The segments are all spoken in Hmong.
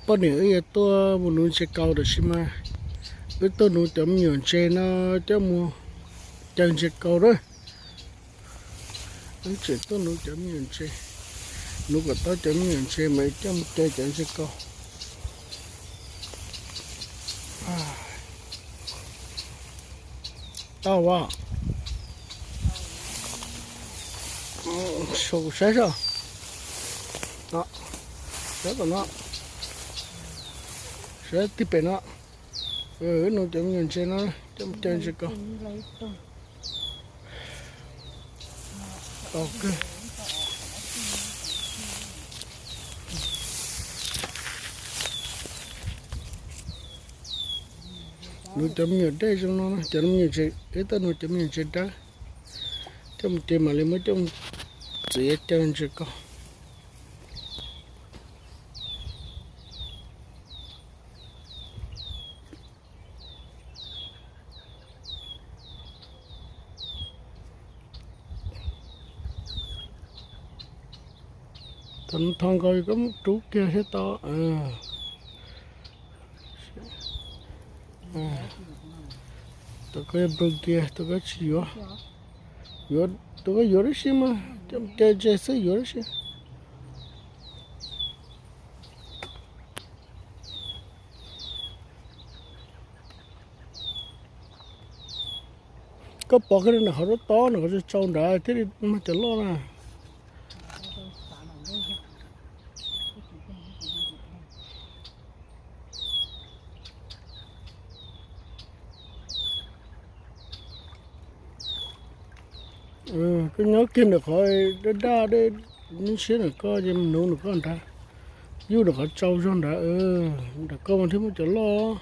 Poj niam wb yuav tuaj mus nuv ntses kaus tab sis mas wb tuaj nuv cov me nyuam ntses no coj mus caw ntses kaus na. Wb tseem tuaj nuv cov me nyuam ntses, nuv kom tau cov me nyuam ntses mas coj mus caw cov ntses kaus. Tau as. Saib, saib tom no, saib tib pem no. Wb nuv cov me nyuam ntses no coj mus caw ntses kaus. Tau kawg. Nuv cov me nyuam dej zoo no, cov me nyuam ntses, wb tuaj nuv cov me nyuam ntses dawb coj mus ces mam li muab coj mus txiav caw ntses kaus. Thaum no thov nkaus koj muab rub kiag thiab tau. Tau koj yuav rub kiag, tau koj tsis yuav, yuav, tau koj yuav tib si mas, coj mus caw ntses xwb yuav tib si. Koj pov kiag li ntawm qhov tob tob ntawm qhov tsau nrad thiaj li mag cov loj na. Koj nyob kiag ntawm qhov daj daj dej, nyob siab ntawm koj ces mus nuv ntawm koj nrad, yuj ntawm qhov tsau zog nrad, ntawm koj mas thiaj muaj cov loj.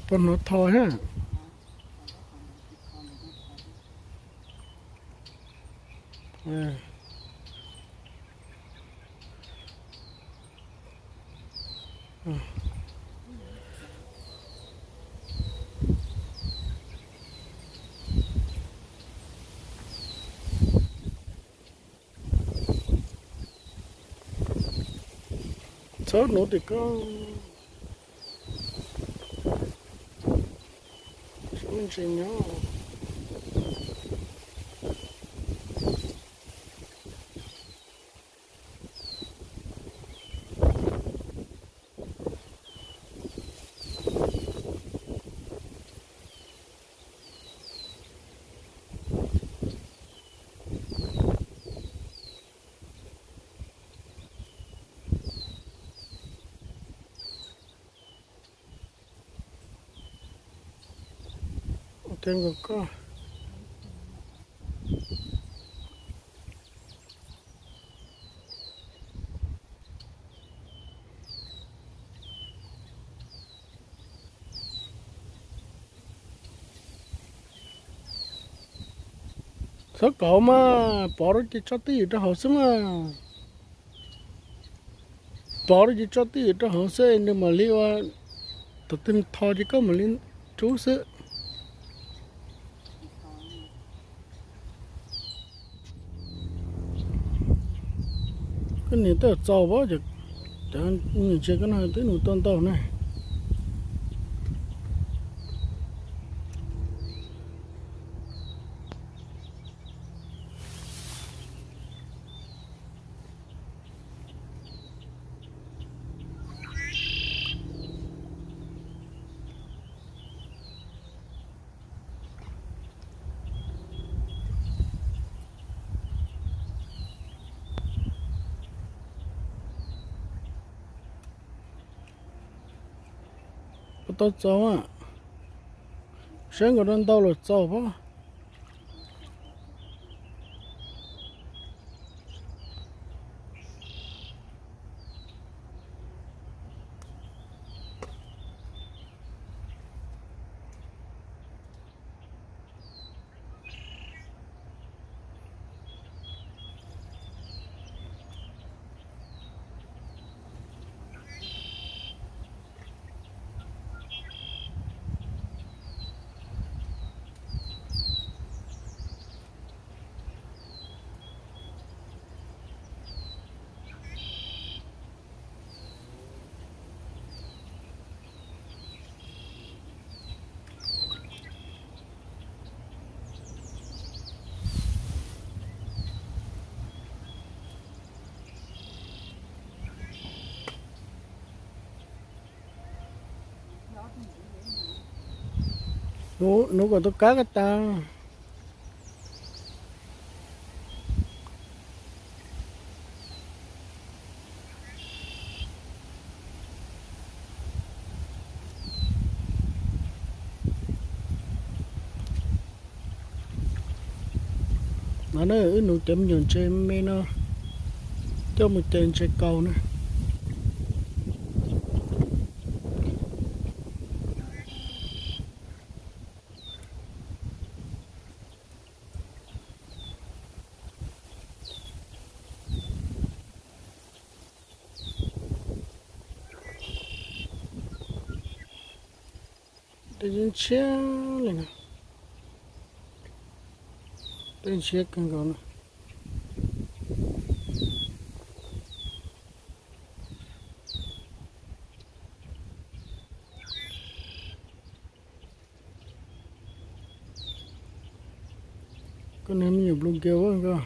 Poj hnov tho thiab. Txhob nuv tim koj, tsis muaj ntses nyob. Ua ke nkaus koj. Txhob kauv mas, pov rau ces tso twj ywm rau hauv xwb mas. Pov rau ces tso twj ywm rau hauv xwb nws mam li ua, thaum twg tho ces koj mam li rub xwb. Koj niam tej zaum txaus pab, cov me nyuam ntses koj no twb nuv tau ntau ne. Puas tau txaus? Saib nkaus rau ntau los txaus pab. Nuv kom tus kab ko tas. No na, wb nuv cov me nyuam ntses me no coj mus cawm ntses kaus na. Tej ntshiab li no, tej ntshiab kawg nkaus no. Koj niag me nyuam blue gill koj.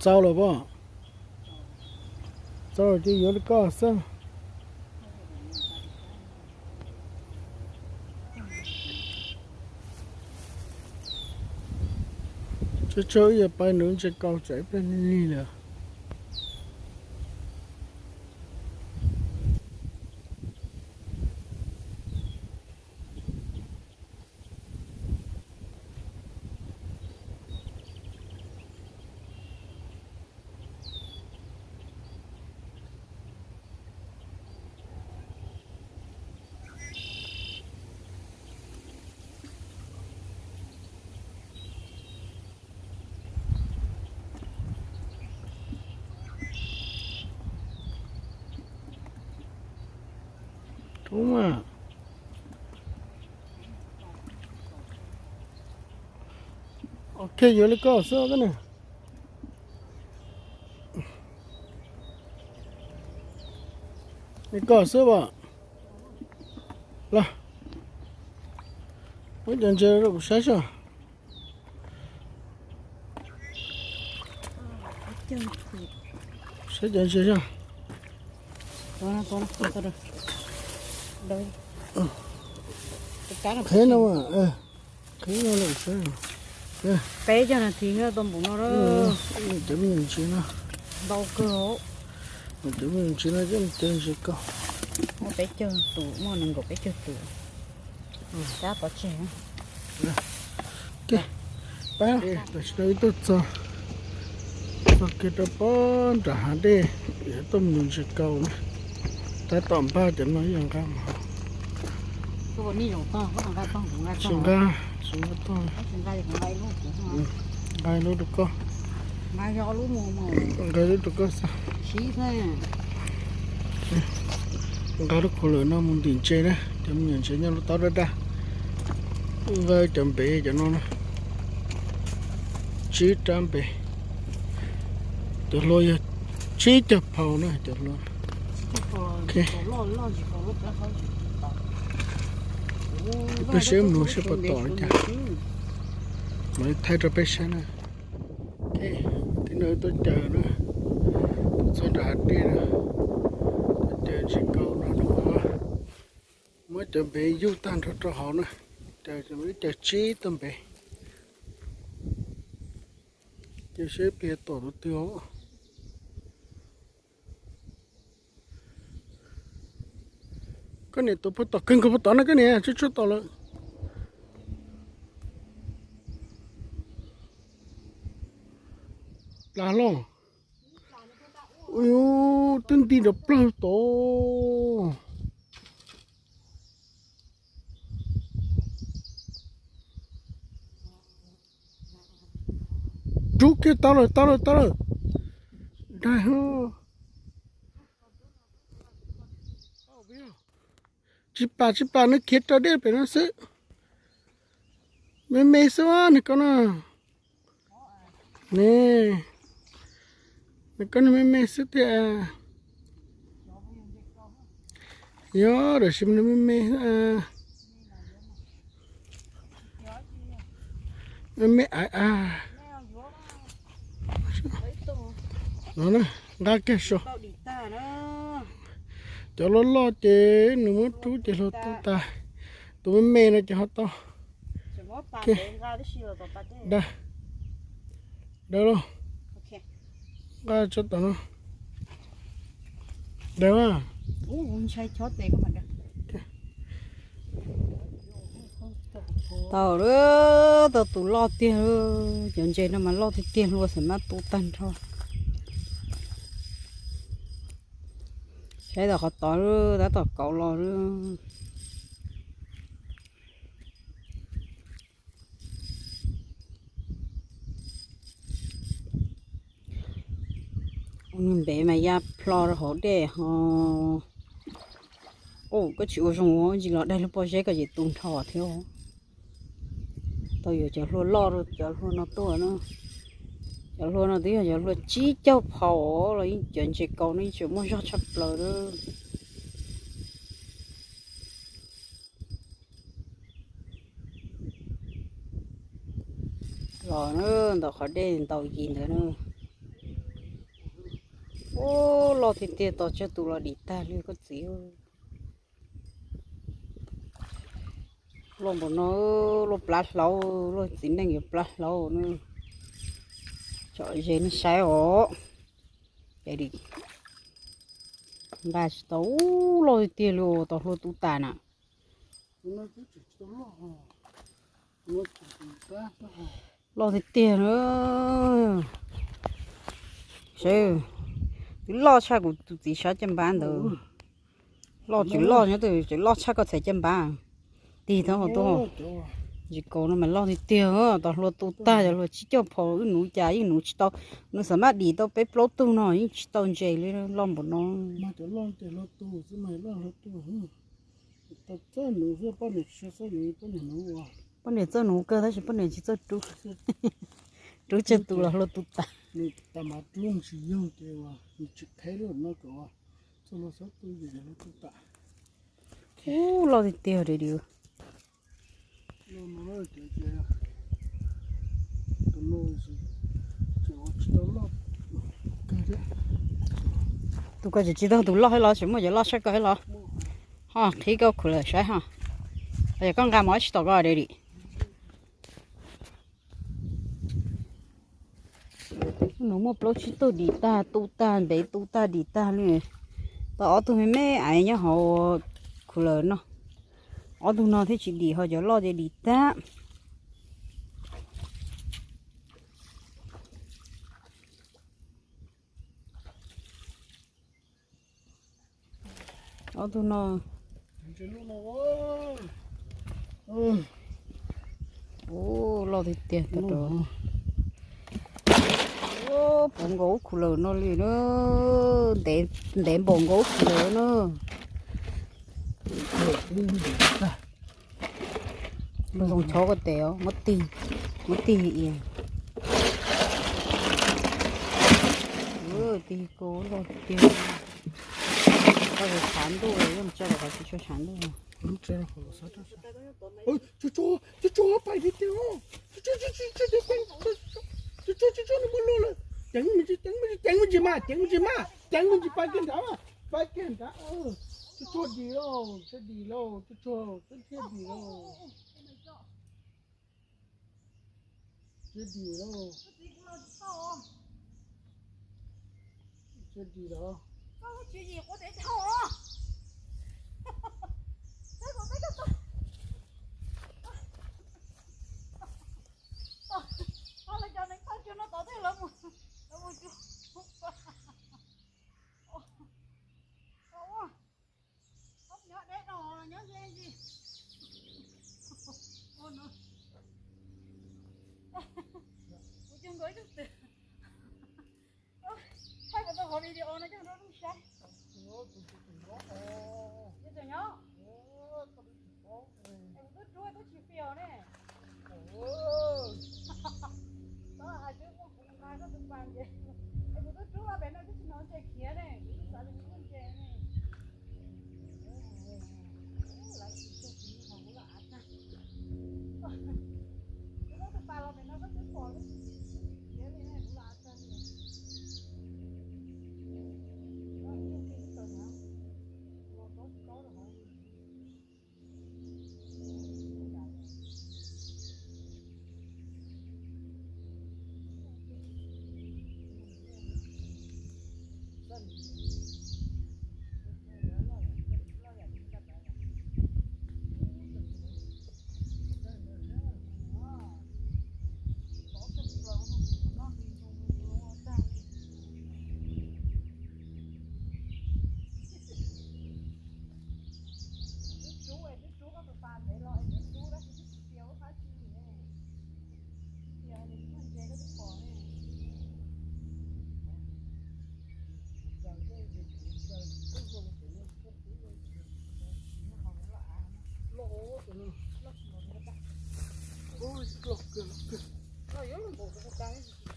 Txaus lawm pob? Txaus lawm ces yuav li koj xwb. Tsawg tsawg wb yuav pais nuv ntses kaus tsam ib pliag lig lawm. Tub mas. Ok, yuav li koj xwb koj na. Li koj xwb as. Los, muab cov ntses rau kuv saib saib. Saib cov ntses saib. Qhib no, qhib no los saib. Peb caug nas this tau npaum no. Cov me nyuam ntses no ntau kawg. Cov me nyuam ntses no coj mus cawm ntses kaus. Muaj peb caug tus, muaj nees nkaum peb caug tus. Kab pov tseg. Tam sim no wb tuaj txog, txog kiag rau pob nram hav dej, yuav tuaj mus nuv ntses kaus na. Tab tom npaj cov no ib yam nqa mus haus. Tsis nqa, tsis nqa tog. Nqa ib lub rau koj. Nqa ib lub rau koj xwb. Nqa lub cooler no mus ntim ntses na, cov me nyuam ntses nyob lub taub daj daj. Nqa cov npev cov no na, tsib rab npev. Cov hlua yog tsib caug pound na cov hlua. Peb seb mus seb puas tom li cas. Mam li thaij rau peb saib na. Tim no tuaj cawm na, tuaj txog nram hav dej na, tuaj cawm ntses kaus no, muab cov npev yug tag nrho rau hauv na, cawm, cawm tsib tug npev, ces seb pliag tom tus twg os. Koj niam tus puag tom kawg nkaus puag tod na koj niam, tsuag tsuag tom lawm. Plas los. Ui, twb nti nrov plaws tod. Rub kiag tau lawm, tau lawm, tau lawm. Daig hos. Tsis plam tsis plam, nws khiav raws dej pem no xwb. Me me xwb nws koj no. Ne, nws koj no me me xwb tiag. Yog, tab sis nws me me, me me a a. No na, Nqa kiag saum. Cov loj loj ces nws muab rub ces hlua tu tas. Tus me me no ces ho tau. Dav, dav lauj. Nqa tso tom no. Dav. Tau, tau tus loj tiag. Cov ntses no mas loj tiag tiag, hlua xav mab tu tag nrho. Saib tom qhov tod, tab tom kauv los. Nws ntev mas ya plho rau hauv dej ho. Koj tsis ua zoo ua ntsis los daig lub pob zeb koj ces tu nrho thiab. Tau yuav cov hlua loj rau cov hlua no tuaj na. Cov hlua no twb yog cov hlua tsib caug phaus los yeej cov ntses kaus no yeej tseem muaj zog tshaj plaws na. Los na, ntawm qhov dej ntaus yim ntawd na. Ub, loj tiag tiag, tos tsawg tus los dim tag li koj txiv. Loj npaum no, loj plab hlaub, loj txiv neej yuav plab hlaub na. Tsom ze nej saib os. Nqa tsis tau, ub, loj tiag tiag li, tos hlua tu tas na. Loj tiag tiag na. Twb loj tshaj kuv tus txiv sab caj npab ntawd. Loj tseem loj nyob, tseem loj tshaj koj txhais caj npab. Tig tau hauv tuaj. Ntses kaus no mas loj tiag tiag, tos hlua tu tag, cov hlua tsib caug phaus, wb nuv cas yeej nuv tsis tau. Nws xav mab dim tau peb plaub tug no yeej tsis tau ntses li, loj npaum no. Poj niam txawj nuv kawg tab sis poj niam tsis txawj rub. Rub tsawg tus los hlua tu tas. Ub, loj tiag tiag li. Tus ko tseem tsis tau tus loj thiab los, tseem muaj cov loj tshaj ko thiab los. Ho qhib koj khuv lawm saib ho. Yog koj nqa mov tsis tom ko de li. Nws muaj plaub tsib tug dim tag tu tag ntev tu tag dim tag li. Tau ob tug me me aiv nyob hauv khuv lawm no. Ob tug no thiaj tsis dim, ho cov loj ces dim tag. Ob tug no. Ub, loj tiag tiag tag rau. Ub, puv nkaus ub khuv lawm no li na. Ntev, ntev npaum nkaus ub khuv lawm na. Zoo chob koj tes os, muab tig, muab tig ia. Tig koj loj tiag. Koj tshav ntuj, yeej tso rau qhov tsis tshua tshav ntuj. Tsuag tsuag, pais tiag tiag. Tsuag tsuag, nws muaj luag lawm. Ceev me ntsis, ceev me ntsis, ceev me ntsis mas, ceev me ntsis mas, ceev me ntsis pais kiag nrad mas, pais kiag nrad. Tsuag tsuag dim lauj, tsuag dim lauj, tsuag tsuag, tsuag dim lauj. Tsuag dim lauj. Tsuag dim lauj. Kuv cog nkaus ib tug twg. Thaij kuv tau qhov video no coj rau lub saib. Yog tseem nyob. Es kuv twb rub twb tsis fios ne. Txhob hais twb muaj kuv nqa koj tus pas ntses. Es kuv twb rub los pem no twb tsis hnov ntses khiav ne, kuv twb xav tias kuv muaj ntses ne. Lawv tsis txog tsis hauv kuv los av tag. Kuv muab tus pas los pem no koj twb pom lub tsis khiav li ne, kuv los av tag li.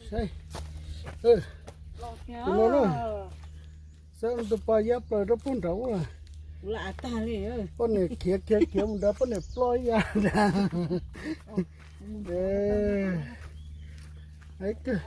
Saib, tus no na, saib tus pas ya plaws rau puag nraud. Poj niam khiav khiav khiav mus nrad, poj niam ploj ya nrad. Aiv kawg.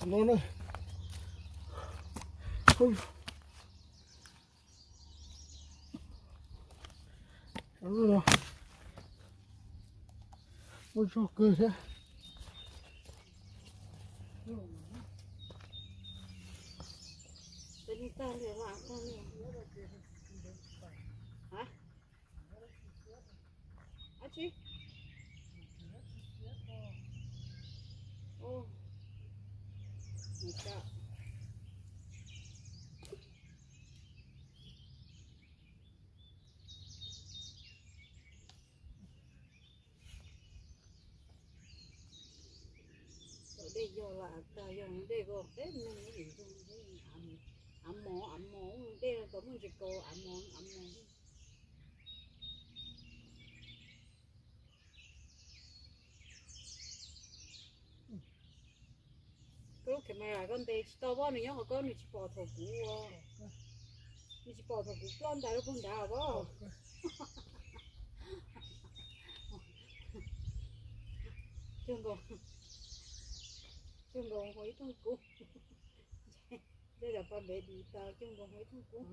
No na. Muaj zog kawg thiab. Ab tsi? Cov dej yog lam tag, yog dej ko qeb neeg, av mos av mos, dej tau muaj ntsis kaus, av mos av mos. Koj lub camera koj ntes tsis tau, nws nyob qhov koj, nws tsis pom thaum kuv ua, nws tsis pom thaum kuv ploj ntais rau puag nrad os. Cuag nkaus, cuag nkaus ua ib thooj kub. Ntshai cov pas npev dim tas, cuag nkaus ua ib thooj kub.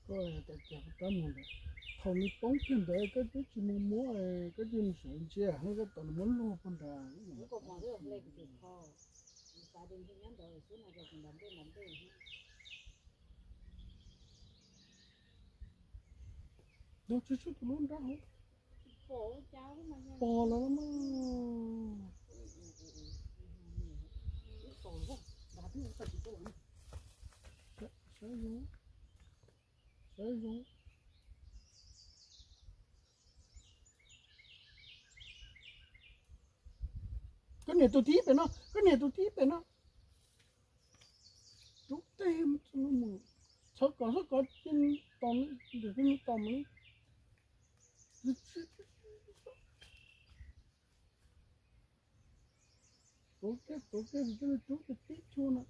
Koj tas cas koj tab mus ntawd, thaum nws poob kiag ntawd koj twb tsis mus muab, koj cia mus sawv ntsia, koj tau muab luag puag nrad. Tus tsis tshub tus lub nrab hauv. Pom lawm mas. Saib zoo, saib zoo. Koj niam tus tib pem no, koj niam tus tib pem no. Rub tej, txhob kov, txhob kov, tos, tos mus. Tuav kiag, tuav kiag, rub kiag tib tug no.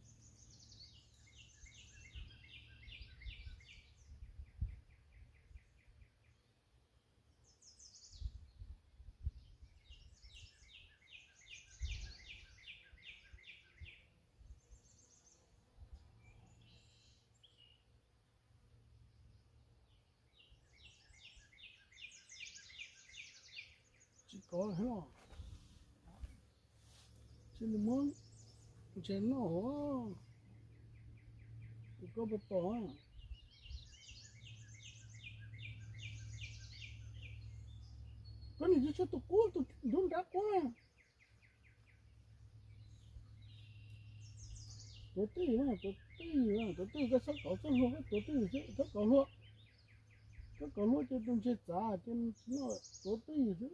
Tsis kov los, tsis muab ntses noj hov. Tus koj puas tom? Koj niam, tsis tshuav tus qub, tus nrub nrab qub na. Tuav twj ywm, tuav twj ywm, tuav twj ywm, koj txhob kov txoj hlua, koj tuav twj ywm xwb, txhob kov hlua. Koj kov hlua ces tus ntses txav ces tsis noj lawm, tuav twj ywm xwb.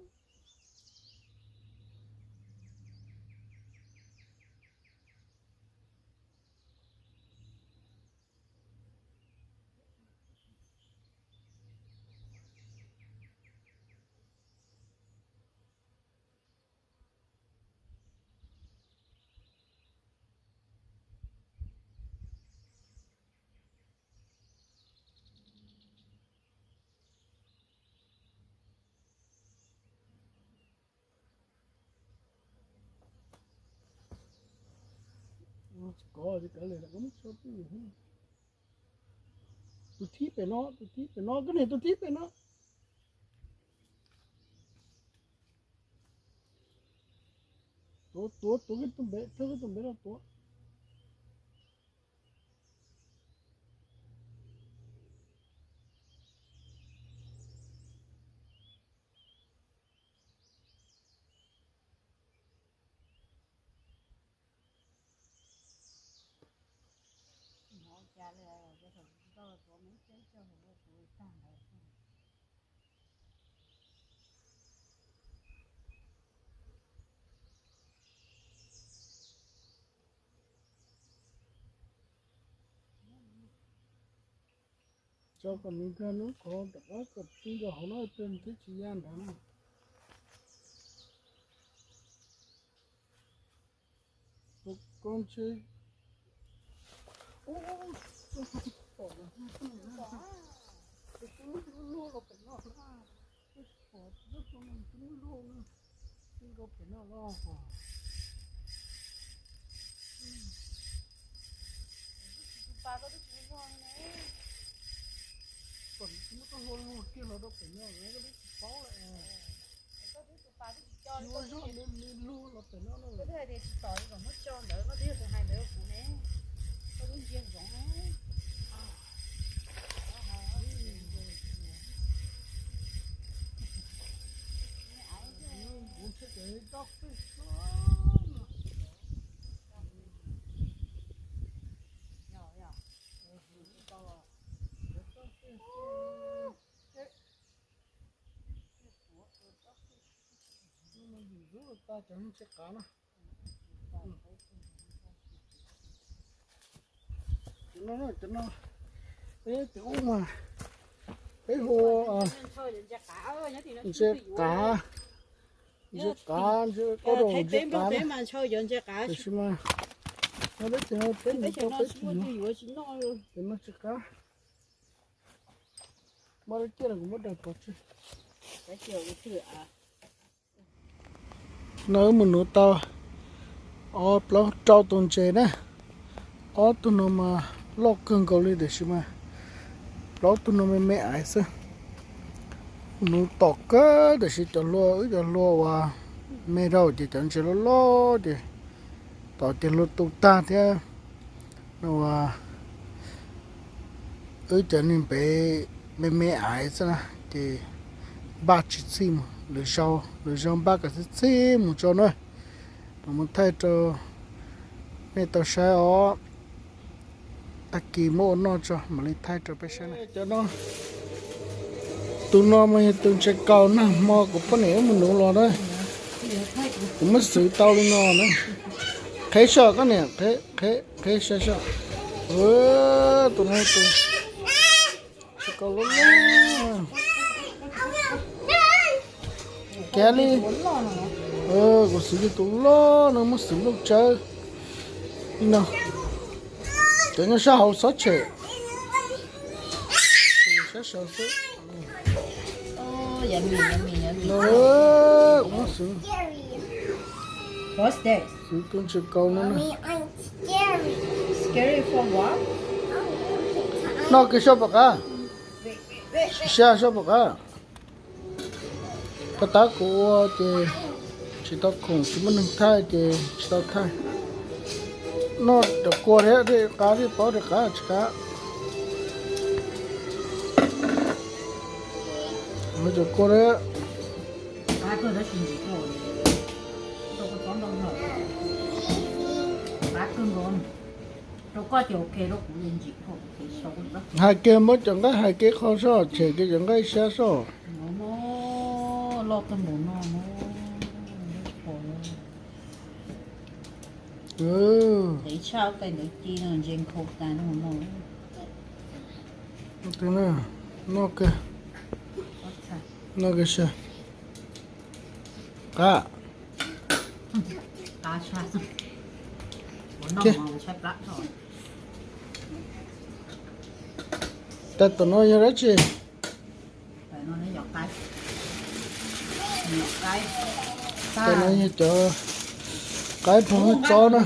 Kov li kav liam, tus thib pem no, tus thib pem no, koj niam, tus thib pem no. Tuav, tuav, tuav koj tus npe, thawb koj tus npe no tuav. Tso kom nws nkag lub qhov rov qab kom tib nkaus hauv no, peb thiaj tsis ya nrad na. Koj ntshe, ub, ub, ub, tus twb luag luag los pem no na, tus twb luag na, twb nkaus pem no los. Kom nws tsis muab tau luag luag kiag los rau pem no, koj twb tsis paub lawm. Ua zog li luag los pem no na. Kuv ntshe ces doj xwb. Ntxub tag cov ntsej qav no. Cov no, cov no, peb tim ub mas peb hu ntsej qav, ntsej qav, ntsej qav, ntsej qav. Tiam sis mas no peb tsis tau, peb tsis yuav, cov no ntsej qav. Muab lub ciaj los kuv muab daws pov tseg. No wb mus nuv tau ob plaub rau tus ntses na. Ob tug no mas loj kawg nkaus li tiam sis mas plaub tug no me me aiv xwb. Nuv tom kawg tiam sis cov hlua, wb cov hlua uas me rau ces cov ntses loj loj ces tom ces hlua tu tag thiab. No uas wb cov niag pem me me aiv xwb na ces npaj tsis txhij mus, lwm zaus, lwm zaus npaj kom txhij txhij mus tso na. Mam mus thaij rau nej tau saib os. Tag kis muab ua noj tso mam li thaij rau peb saib na. Cov no, tus no mas yog tus ntses kaus nag hmo kuv poj niam wb mus nuv los na. Kuv muab xwv tau li no na. Qheb soj koj niam, qheb, qheb soj soj. Tus no tus ntses kaus loj loj. Kiag li. Kuv xwv li tus loj no muab xwv nplooj tsawb li no. Cov nyob sab hauv xob tshem. Sab saud xwb. Xwv tus ntses kaus no na. Noj kiag soj pom qab. Sab soj pom qab. Paj tab kuv ua ces tsis tau khoom, tsis muaj neeg thaij ces tsis tau thaij. Noj cov kua thiab thiaj qab, thiaj paub tias qab tsis qab. Cov kua thiab. Hais kiag muab cov nqaij hais kiag qho soj, tshem kiag cov nqaij siab soj. Noj kiag, noj kiag saib. Qab. Tab tom no yog dab tsi? Tam no yog cov qab. Qaib nphoo hwj txob na.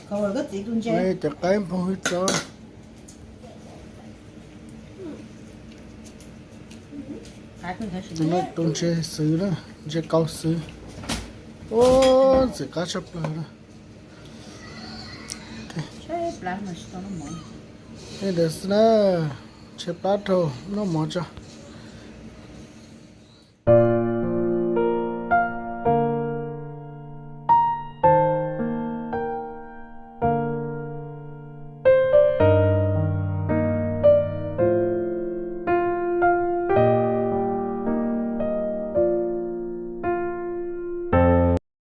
Cov qaib nphoo hwj txob. Tus ntshe xwb na, ntshe kau xwb. Ub, ntxim qab tshaj plaws na. Li ntawd xwb na, ntshe plab dhau, noj mov tso.